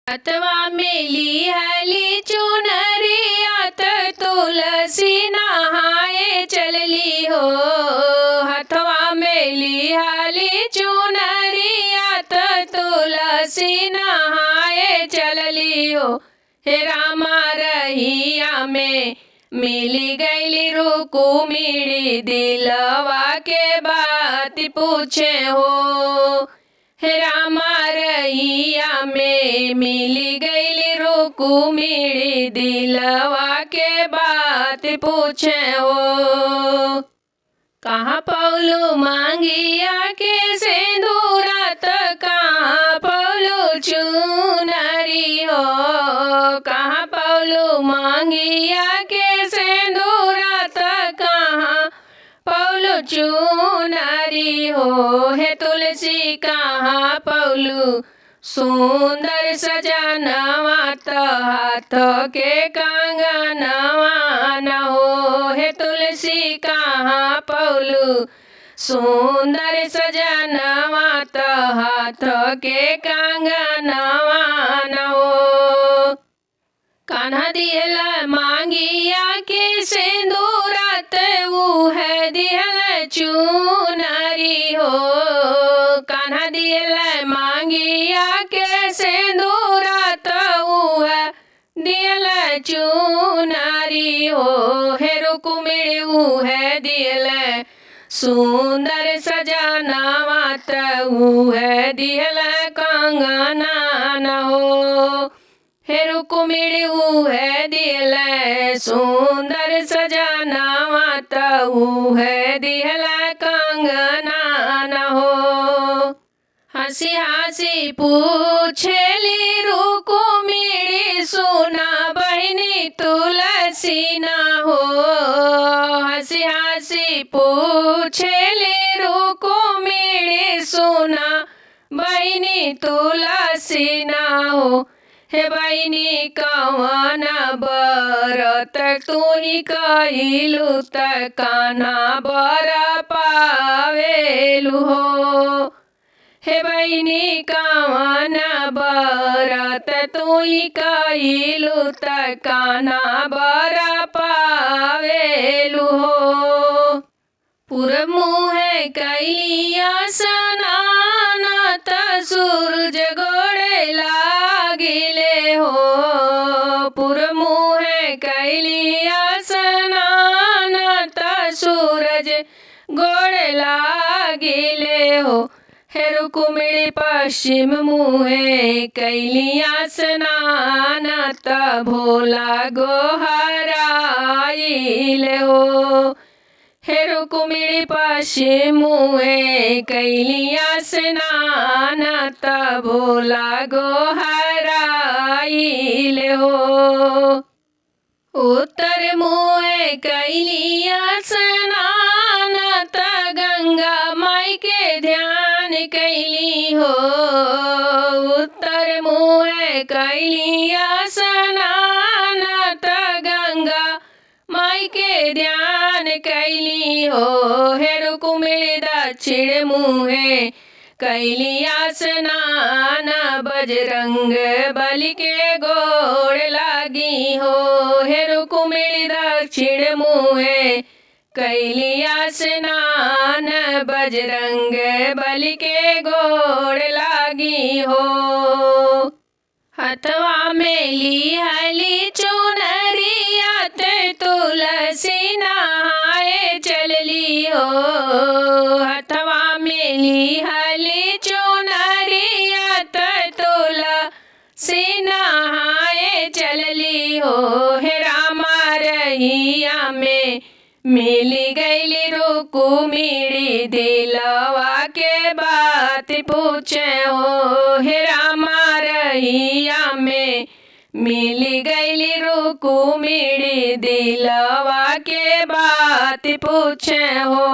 हथवा में लिहली चुनरिया त तुलसी नहाए चलली हो। हथवा में लिहली चुनरिया त तुलसी नहाए चलली हो। हे रामा रहिया में मिली गईली रुकुमिणी दिलवा के बात पूछे हो। हे रामा रहिया में मिली गईली रुकुमिणी दिलवा के बात पूछे हो। कहाँ पौलू मांगिया के सिंदूरा त कहाँ पौलू चुनरी हो। कहाँ पौलू मांगिया के सिंदूरा त कहाँ पौलू चुनरी हो। हे तुलसी कहाँ पौलू सुंदर सजनवा त हाथ के कंगनवा न हो। हे तुलसी कहाँ पौलू सुंदर सजनवा त हाथ के कंगनवा न हो। कान्हा दिहला मांगिया के सिंदूरा त ऊ है दिहला चुनरी हो। कान्हा दिहला मांगिया के सिंदूरा त ऊ है दिहला चुनरी हो। हे रुकुमिणी ऊ है दिहला सुंदर सजनवा त ऊ है दिहला कंगना न हो। हे रुकुमिणी ऊ है दिहला सुंदर सजनवा त ऊ है दिहला कंगना न हो। हंसी हंसी पूछेली रुकुमिणी सुना बहिनी तुलसी ना हो। हंसी हंसी पूछेली रुकुमिणी सुना बहिनी तुलसी ना हो। हे बहिनी कवन बरत तुही कइलू त कान्हा बर पावेलु हो। हे बहिनी कवन बरत तुही कइलू त कान्हा बर पावेलु हो। पूरब मुहे कैलिया स्नान त सूरज गोड़े लागिले हो। पूरब मुहे कैलिया स्नान त सूरज गोड़े लागिले हो। हे रुकुमिणी पश्चिम मुहे कैलिया स्नान त भोला गोहराइले हो। हे रुकुमिणी पश्चिम मुहे कैलिया स्नान त भोला गोहराइले हो। उत्तर मुहे कैलिया स्नान त गंगा माई के ध्यान कैली हो। उत्तर मुहे कैलिया स्नान त गंगा माई के ध्यान कैली हो। हे रुकुमिणी दक्षिण मुहे कैलिया स्नान बजरंग बलि के गोड़ लागी हो। हे रुकुमिणी दक्षिण मुहे कैलिया स्नान बजरंग बलि के गोड़ लागी हो। हथवा में लिहली चुनरिया त तुलसी नहाए चलली हो। हथवा में लिहली चुनरिया त तुलसी नहाए चलली हो। हे रामा रहिया में मिली गईली रुकुमिणी दिलवा के बात पूछे हो। हे रामा रहिया में मिली गईली रुकुमिणी दिलवा के बात पूछे हो।